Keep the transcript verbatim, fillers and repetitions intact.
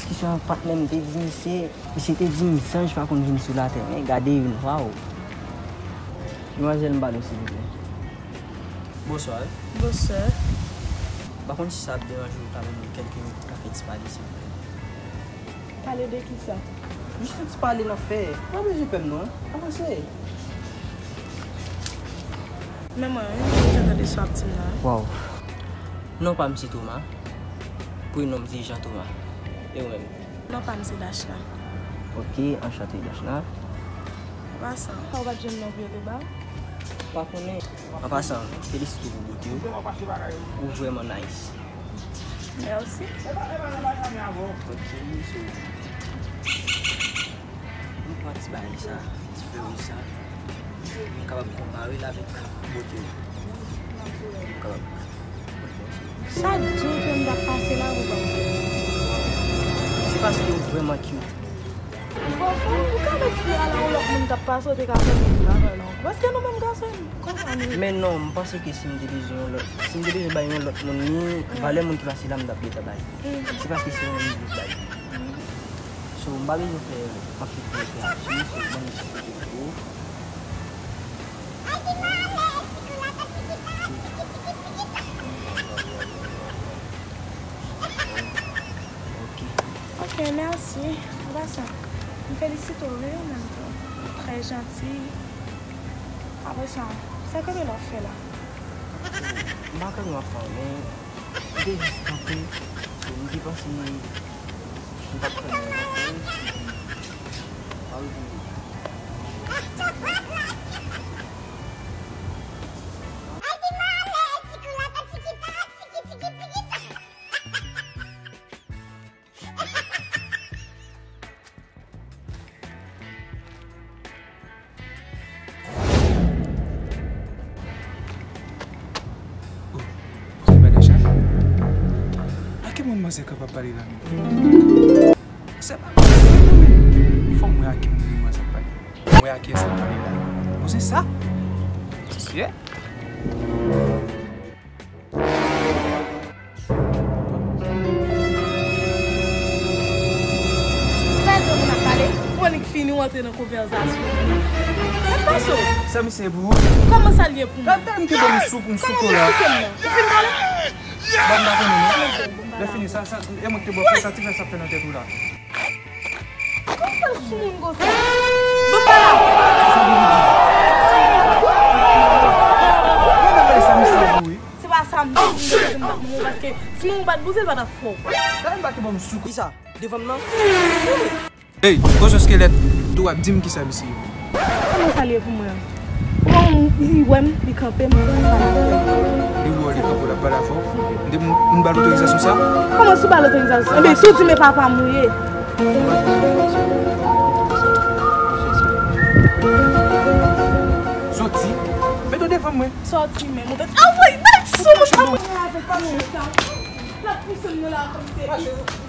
Diskisyon ak patnè m te di misye, misye te di m zanj pa konn vin sou latè, men gade youn, waw. Demwazèl, m pale w silvouplè. Bonswa. Bonswa. M pa konn si sa ap deranje w, w ka ban m kèlke minit pou n ka fè ti pale silvouplè. Pale de kisa? Jis yon ti pale n ap fè. Pa bezwen pè m non. Avanse. Men mwen, wi, m deja tande sa w ap di m nan. Waw. Non pa m se Thomas. Prenon m se Jean Thomas. E ou menm? Non pa m se Dachna. Ok, anchante Dachna. An pasan, sa w pa t jwenn non pou yo te ba w? Pa konnen. An pasan, m felisite w pou bote w. Ou vrèman nice. Mèsi. Ok, so, nou pran ti bagay sa, ti fè wi sa. Nou kapab konpare l avèk bote w. Nou kapab. Sa di w ke m t ap pase la, ou pa m fè. Se paske ou vrèman cute. Bon, fò ou ka mèt fi a la, yon lòt moun t ap pase, ou te ka fè moun la, non. Paske nou menm gason, kòman nou? Men non, m panse ke si m te bezwen yon lòt, si m te bezwen bay yon lòt moun li, valè moun ki pase la, m t ap gentan bay. Se paske se yon moun ki bay. So, m pa bezwen fè anpil preparasyon, so, ban m jis pote pou ou. Ok. Ok, mèsi. An pasan, m felisite w, wi, an menm tan. Trè janti. Apre sa, sa kote l ap fè la? M pa konnen w ap fè, men m te jis kanpe. So, m te panse m t ap pran yon lòt moun. Pa oubli. Oh, se pa Dacha? A ki moun manzè k ap pale la menm? Se pa, fò m wè a ki moun manzè ap pale. Mwen a kiyès l ap pale la? Bon, se sa? Se sye? Fè de moun ap pale, ou annik fini w antre nan konvèsasyon. Sa k pase w? Sa misye ye pou ou? Kòman sa l ye pou mwen? Gade m te ban m sou pou m sou kola. Kòman pou souke m nan? Ou fin pale? Ban m pa konnen non. Lè fini, sa, sa, e mwen ki te ba w fè sa, ti fè sa fè nan tèt ou la. Kòman fè l sou moun konsa? Ban m pale avè w. Sa vle di? Gade sa misye ye pou ou, wi. Se pa sa m di, si m te bouze m t ap manman w, paske si manman w pa t bouze l pa t ap fè w. Gade m pa te ban m sou. Kisa? Devan m nan? Ey, kochon skelèt, tou w ap di m kisa misye ye pou ou. Kòman sa l ye pou mwen an? Ou wè m, li wè m, li kanpe m, li pale avè m. Li wè w, li kanpe w, l ap pale avè w. M te, m, m ba l otorizasyon sa? Kòman si w ba l otorizasyon? Enben, tou di m e papa m ou ye. Sòti. Mete w devan mwen. Sòti, men mwen. Ah, woy, Natsu, mwen pa mwen avèk pa mwen sa. L ap pouse m nan la kòm se.